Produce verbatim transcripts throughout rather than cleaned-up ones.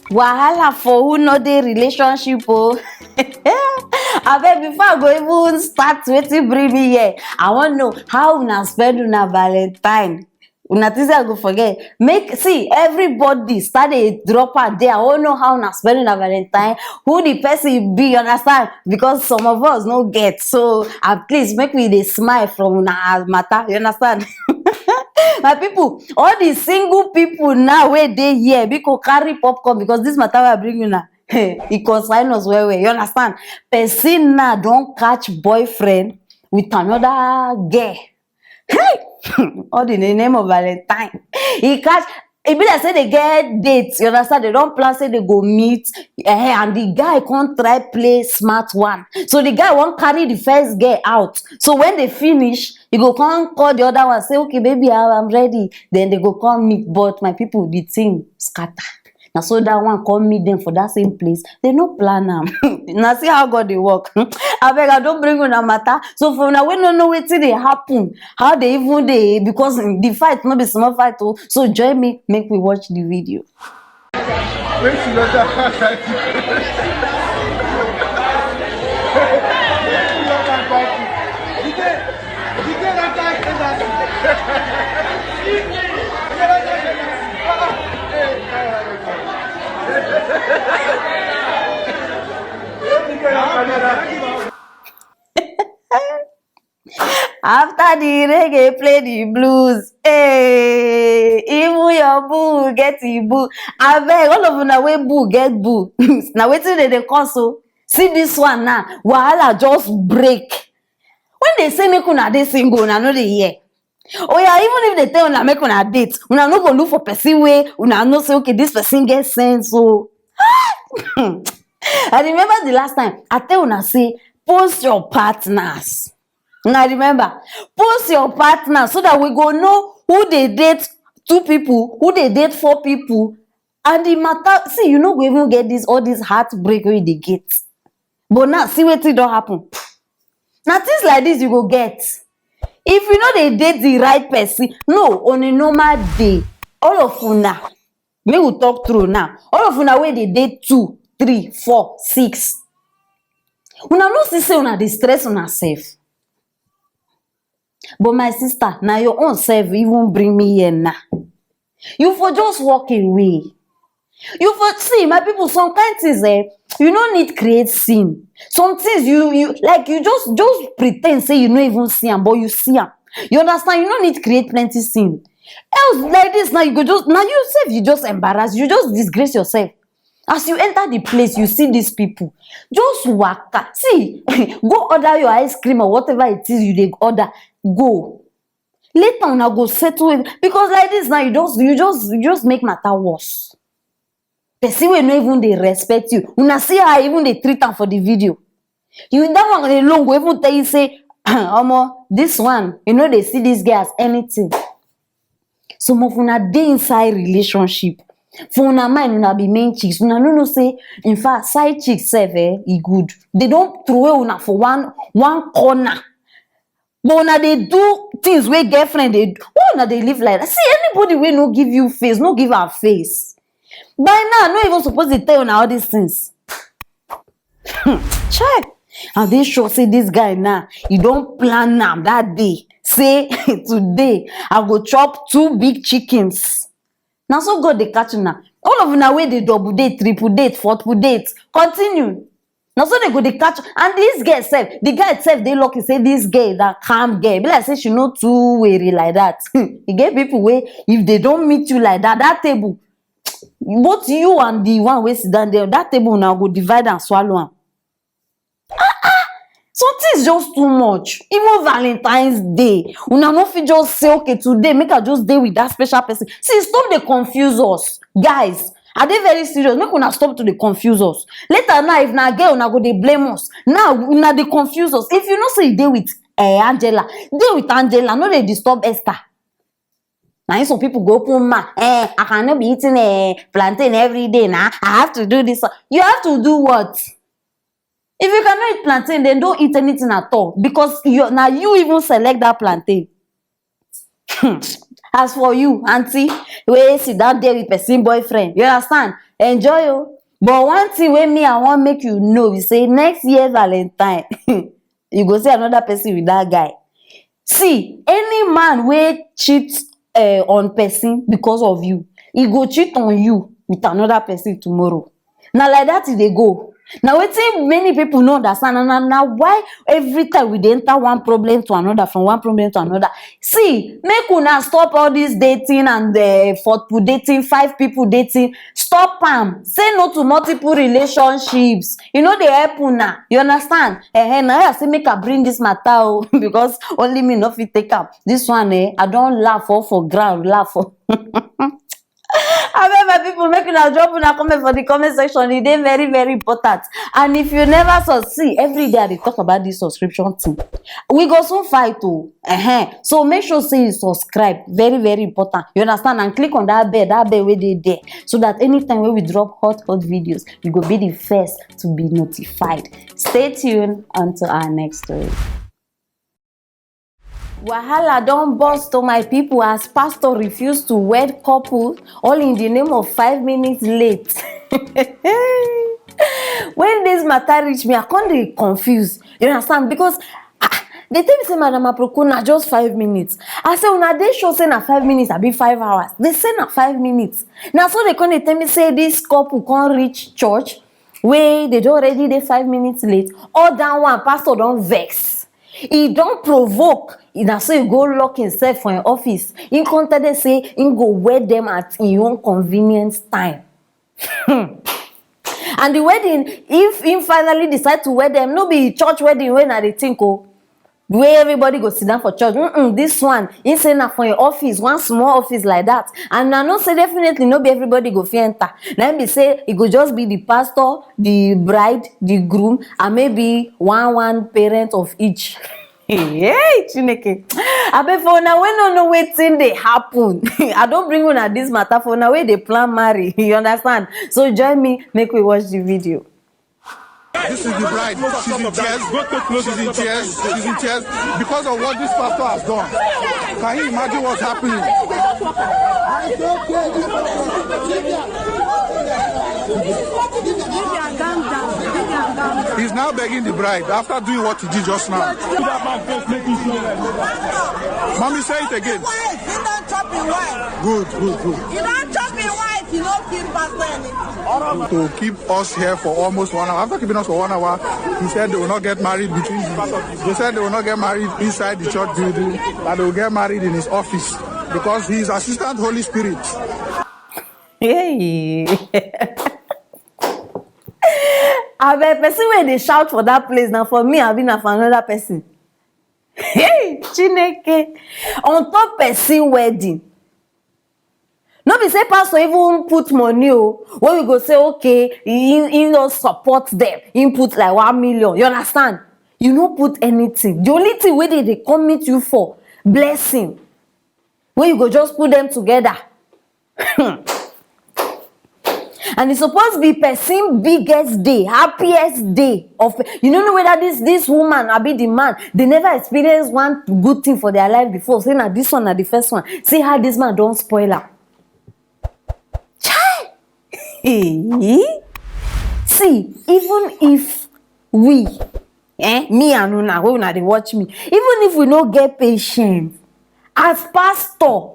Wahala for who no dey relationship o. Abeg, before I go even start wetin bring me here, I wan know how una spend una Valentine. Una think say I go forget? Make, see, everybody start dey drop am there. I wan know how una spend una Valentine, who the person be, you understand? Because some of us no get. So at least make we dey smile from una matter, you understand? My people, all the single people now wey dey here, biko carry popcorn, because this matter wey I bring una, e concern us well well, you understand? Person now don catch boyfriend with another girl. Hey! All in the name of Valentine. He catch, e be like say they get date, you understand? They don plan say they go meet, eh, and the guy come try play smart one. So the guy wan carry the first girl out. So when they finish, he go come call the other one, say, "Okay, baby, I am ready." Then they go come meet. But my people, the thing scatter. Na so that one come meet them for that same place. They no plan am. Na see how God dey work. Abeg, I don bring una matter. So for una wey no know wetin dey happen, how they even dey, because the fight no be small fight o. So join me, make we watch the video. Wait till other part. After the reggae, play the blues. Hey, even your boo get the boo. Abeg, all of una wey boo get boo. Na wetin dem dey call so? See this one now. Wahala just break. When they say make una dey single, una no dey hear. Oh yeah, even if they tell una make una date, una no go look for person wey una know say, "Okay, this person get sense." So I remember the last time I tell una say, "Post your partners." Una remember? Post your partners so that we go know who dey date two people, who dey date four people. And the matter, see, you no go even get this, all this heartbreak wey you dey get. But now, see wetin don happen. Na things like this you go get. If you no dey date the right person, no, on a normal day, all of una, make we talk true now, all of una wey dey date two, three, four, six, una no see say una dey stress una sef? But my sister, na your own sef even bring me here now. You for just walk away. You for see, my people, some kind things, eh, you no need create scene. Some things you, you, like, you just, just pretend say you no even see am, but you see am. You understand? You no need create plenty scene. Else, like this now, you go just, now you sef, you just embarrass, you just disgrace yourself. As you enter the place, you see these people. Just waka. See, go order your ice cream or whatever it is you dey order. Go. Later, una go settle it. Because like this now, you just, you just, you just make matter worse. Person wey no even dey respect you. Una see how I even dey treat am for the video. You, that one alone go even tell you say, "Omo, this one, you know, they see this girl as anything." Some of una dey inside relationship. For una mind, una be main chicks. Una no know say, in fact, side chicks sef, eh, e good. They don throw una for one, one corner. But una dey do things wey girlfriend dey do. Why una dey live like that? See, anybody wey no give you face, no give am face. By now, I no even suppose dey tell una all these things. Check. I dey sure say this guy now, he don plan am that day. Say, "Today, I go chop two big chickens." Na so God dey catch una. All of una wey dey double date, triple date, quadruple date, continue. Na so they go dey catch. And this girl sef, the guy sef dey lucky say this girl na calm girl. Be like say she no too weary like that. E get people wey, if they don meet you like that, that table, both you and the one wey sit down there, that table una go divide and swallow am. Some things just too much. Even Valentine's Day, una no fit just say, "Okay, today make I just dey with that special person." See, stop dey confuse us, guys. I dey very serious. Make una stop to dey confuse us. Later now, if na girl, una go dey blame us. Now una dey confuse us. If you know say you dey with, eh, Angela, dey with Angela. No dey disturb Esther. Na him some people go open mouth. "Eh, I cannot be eating, eh, plantain every day now. I have to do this one." You have to do what? If you cannot eat plantain, then don't eat anything at all, because you, na you even select that plantain. Hmm. As for you, aunty, wey sit down there with person boyfriend, you understand? Enjoy o. But one thing wey me I wan make you know be say next year Valentine, you go see another person with that guy. See, any man wey cheat uh, on person because of you, he go cheat on you with another person tomorrow. Na like that e dey go. Na wetin many people no understand, and na, na why every time we dey enter one problem to another, from one problem to another. See, make una stop all this dating and uh, four people dating, five people dating. Stop am. Say no to multiple relationships. E no dey help una. You understand? Eh, na I say make I bring this matter o because only me no fit take am. This one, eh, I don laugh all for ground, laugh for. Abeg, my people, make una drop una comment for the comment section. E dey very, very important. And if you never sus-, see, every day I dey talk about this subscription thing. We go soon fight o. Uh-huh. So make sure say you subscribe. Very, very important. You understand? And click on that bell, that bell wey dey there, so that anytime wey we drop hot, hot videos, you go be the first to be notified. Stay tuned until our next story. Wahala don burst to my people as pastor refuse to wed couple, all in the name of five minutes late. When this matter reach me, I come dey confuse. You understand? Because ah, they tell me say, "Madam Aproko, na just five minutes." I say, "Una dey sure say na five minutes, abi five hours?" They say na five minutes. Na so they come dey tell me say this couple come reach church wey they don already dey five minutes late. All that one, pastor don vex. He don provoke. Na so he go lock himself for im office. He come tell them say he go wed them at him own convenience time. And the wedding, if he finally decide to wed them, no be church wedding wey una dey think o, wey everybody go sit down for church. Mm-mm, this one, he say na for im office, one small office like that. And I know say definitely no be everybody go fit enter. Na im be say e go just be the pastor, the bride, the groom, and maybe one, one parent of each. Hey, Chineke. Abeg, for una wey no know wetin dey happen, I don bring una this matter. For una wey dey plan marry, you understand? So join me, make we watch the video. This is the bride. She's in tears. She's in tears. She's in tears because of what this pastor has done. Can you imagine what's happening? He's now begging the bride after doing what he did just now. Mommy, say it again. Wife, he don chop him wife. Good, good, good. He don chop him wife, he no kill pastor anything. To keep us here for almost one hour. After keeping us for one hour, he said they will not get married between the, they said they will not get married inside the church building, that they will get married in his office because he is assistant Holy Spirit. Hey. Abeg, person wey dey shout for that place, na for me abi na for another person? Hey, Chineke. On top person wedding. No be say pastor even put money o, wey we go say, okay, he, he no support them. He put like one million. You understand? You no put anything. The only thing wey dey, dey come meet you for blessing, wey you go just put them together. And e suppose be person biggest day, happiest day of, you no know whether this, this woman abi the man, they never experience one good thing for their life before. Say na this one na the first one. See how this man don spoil am. Chai! Eh? See, even if we, eh, me and una, wey una dey watch me, even if we no get patience, as pastor,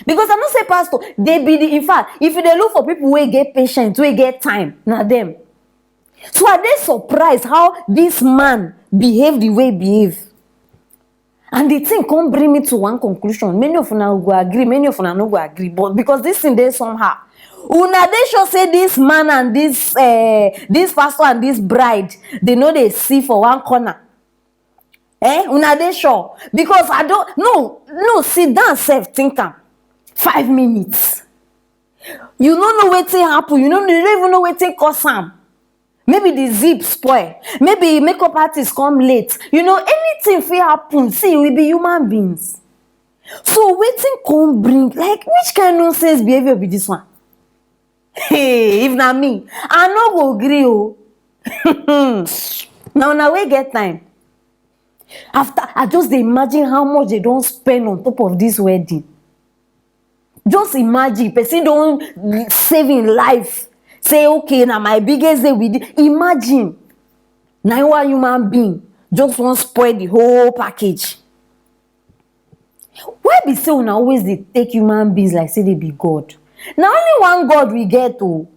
because I know say pastor, they be the, in fact, if you dey look for people wey get patience, wey get time, na them. So I dey surprised how this man behave the way he behave. And the thing come bring me to one conclusion. Many of una go agree, many of una no go agree. But because this thing dey somehow, una dey sure say this man and this, eh, this pastor and this bride, they no dey see for one corner. Eh? Una dey sure? Because I don't, no, no, sit down sef, think am. Five minutes. You no know wetin happen. You no, you no even know wetin cause am. Maybe the zip spoil. Maybe makeup artist come late. You know, anything fit happen. See, we be human beings. So wetin come bring, like, which kind nonsense behavior be this one? Hey, if na me, I no go gree o. Na una wey get time. After, I just dey imagine how much they don spend on top of this wedding. Just imagine, person don save im life, say, "Okay, na my biggest day with this." Imagine, na one human being just wan spoil the whole package. Why be say una always dey take human beings like say they be God? Na only one God we get o.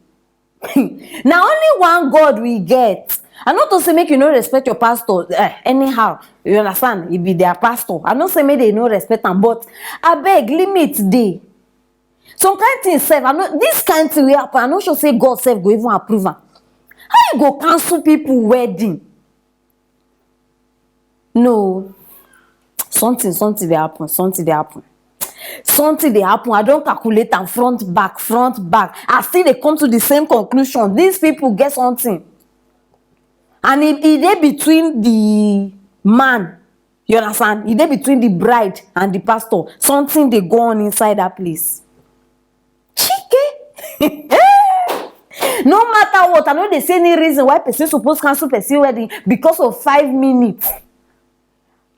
Na only one God we get. I no talk say make you no respect your pastor, eh, anyhow. You understand? He be their pastor. I no say make they no respect am, but abeg, limit dey. Some kind thing sef, I no, this kind thing wey happen, I no sure say God sef go even approve am. How you go cancel people wedding? No. Something, something dey happen, something dey happen. Something dey happen. I don calculate am front, back, front, back. I still dey come to the same conclusion. These people get something. And e, e dey between the man, you understand? E dey between the bride and the pastor. Something dey go on inside that place. Chike! No matter what, I no dey see any reason why person suppose cancel person wedding because of five minutes.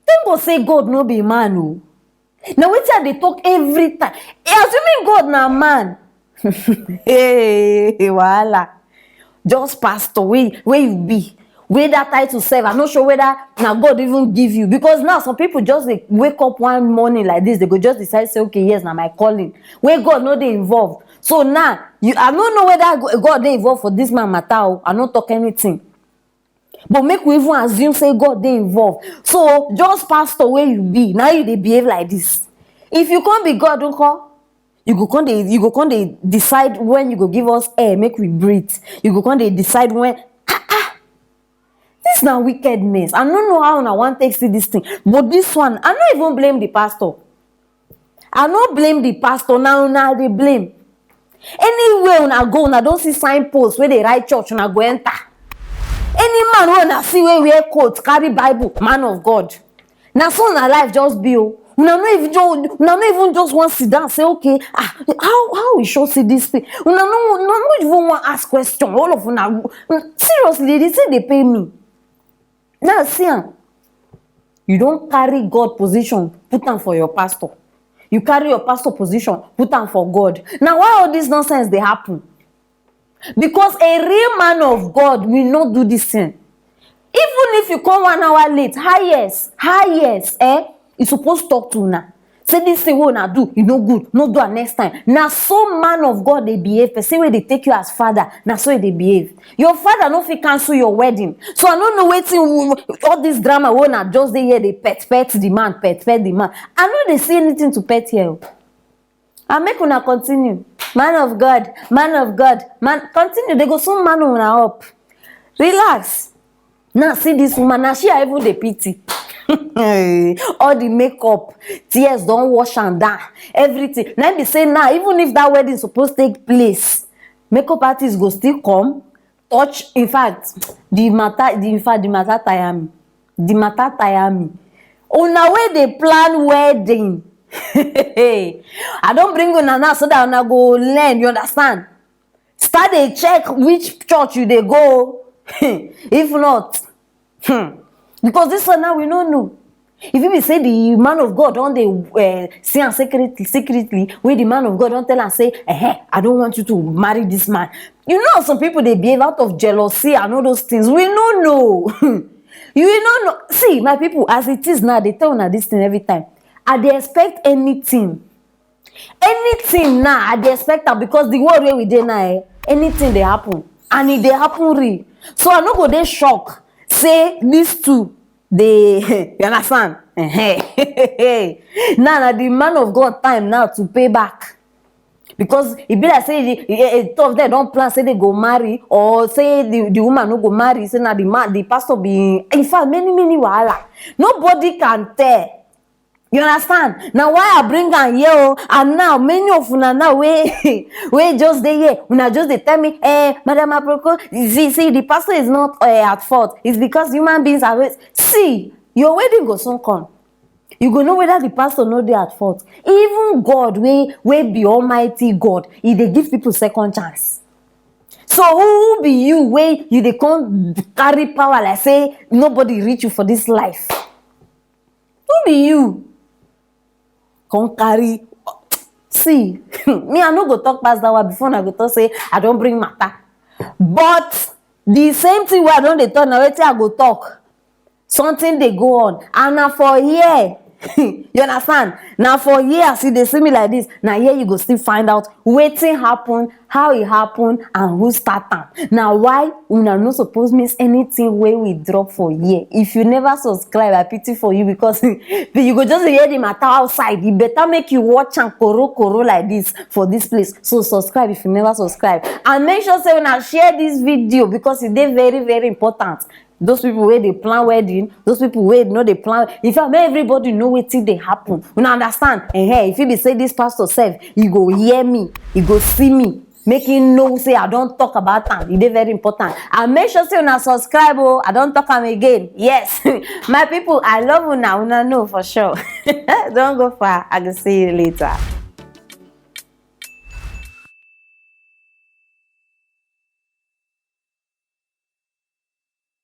Thank God say God no be man o. Na wetin I dey talk every time. Eh, assuming God na man. Hey, wahala. Just pastor wey, wey you be. Wey that title sef, I no sure whether na God even give you. Because now some people just dey wake up one morning like this, they go just decide say, "Okay, yes, na my calling." Wey God no dey involved. So now, you, I no know whether Go-, God dey involved for this man matter o. I no talk anything. But make we even assume say God dey involved. So just pastor wey you be, now you dey behave like this. If you come be God, don't call. You go come dey, you go come dey decide when you go give us air, make we breathe. You go come dey decide when, ah, ah. This na wickedness. I no know how una wan take see this thing. But this one, I no even blame the pastor. I no blame the pastor. Na una I dey blame. Anywhere una go, una don see signpost wey dey write church, una go enter. Any man wey una see wey wear coat, carry Bible, man of God. Na so una life just be o. Una no even just, una no even just wan sit down say, "Okay, ah, how, how we sure see this thing?" Una no, una no even wan ask question. All of una, seriously, the thing dey pain me. Now see am. You don carry God position, put am for your pastor. You carry your pastor position, put am for God. Now why all this nonsense dey happen? Because a real man of God will not do this thing. Even if you come one hour late, highest, highest, eh, e suppose talk to una. Say this thing wey una do, e no good, no do am next time. Na so man of God dey behave. Person wey dey take you as father, na so e dey behave. Your father no fit cancel your wedding. So I no know wetin all this drama wey una just dey here dey pet pet the man, pet pet the man. I no dey see anything to pet here o. And make una continue. Man of God, man of God, man, continue. They go soon man una up. Relax. Now see this woman, now she I even dey pity. All the makeup, tears don wash am down, everything. Now be say now, even if that wedding suppose take place, makeup artist go still come, touch. In fact, the matter, the, in fact, the matter tire me. The matter tire me. Una wey dey plan wedding, I don bring una now so that una go learn, you understand? Start dey check which church you dey go. If not, hmm, because this one now we no know. If you be say the man of God don dey, eh, see am secretly, secretly, wey the man of God don tell am say, "Eh, I don't want you to marry this man." You know, some people dey behave out of jealousy and all those things. We no know. You no know. See, my people, as it is now, they tell una this thing every time. I dey expect anything. Anything now, I dey expect am because the world wey we dey now, eh, anything dey happen. And e dey happen real. So I no go dey shock say these two dey, you understand? Now na the man of God time now to pay back. Because e be like say the, eh, eh, two of them don plan say they go marry, or say the, the woman no go marry, say na the man, the pastor be, in fact, many, many wahala. Nobody can tell. You understand? Now why I bring am here o? And now many of una now wey, wey just dey here, una just dey tell me, "Eh, Madam Aproko, see, see, the pastor is not, eh, at fault. It's because human beings are waste." See, your wedding go soon come. You go know whether the pastor no dey at fault. Even God wey, wey be Almighty God, e dey give people second chance. So who be you wey you dey come carry power like say nobody reach you for this life? Who be you? Come carry. See, me, I no go talk past that one before I go talk say I don't bring matter. But the same thing where I don't dey talk, now wetin I go talk. Something they go on. And now for here, you understand? Now for here, see, they see me like this. Now here you go still find out wetin happen, how it happen, and who start am. Now why una no suppose miss anything wey we drop for here? If you never subscribe, I pity for you, because you go just hear the matter outside. E better make you watch am koro koro like this for this place. So subscribe if you never subscribe, and make sure say una share this video because e dey very, very important. Those people wey dey plan wedding, those people wey no dey plan, in fact, make everybody know wetin dey happen. Una understand? Eh, if you be say this pastor sef, you go hear me, you go see me, make him know say I don't talk about am. E dey very important. And make sure say una subscribe. Oh, I don't talk am again. Yes. My people, I love una. Una know for sure. Don't go far. I go see you later.